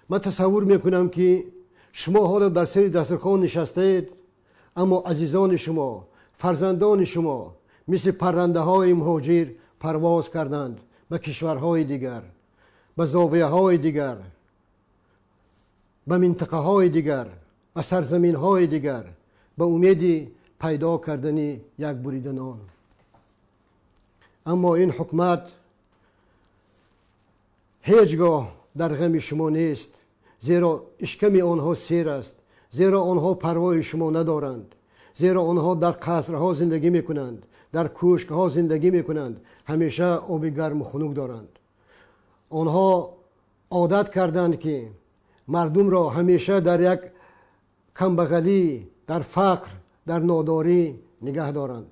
Ман тасаввур мекунам, ки шумо ҳоло дар сари дастархон нишастаед, аммо азизони шумо, фарзандони шумо мисли паррандаҳои муҳоҷир парвоз карданд ба кишварҳои дигар, ба зовияҳои дигар, ба минтақаҳои дигар, ба сарзаминҳои дигар, ба умеди пайдо кардани як бурида нон. Аммо ин ҳукумат ҳеҷ гоҳ дар ғами шумо нест, зеро ишками онҳо сер аст, зеро онҳо парвои шумо надоранд, зеро онҳо дар қасрҳо зиндагӣ мекунанд, дар кӯшкҳо зиндагӣ мекунанд, ҳамеша оби гарму хунук доранд. Онҳо одат карданд, ки мардумро ҳамеша дар як камбағалӣ, дар фақр, дар нодорӣ нигаҳ доранд.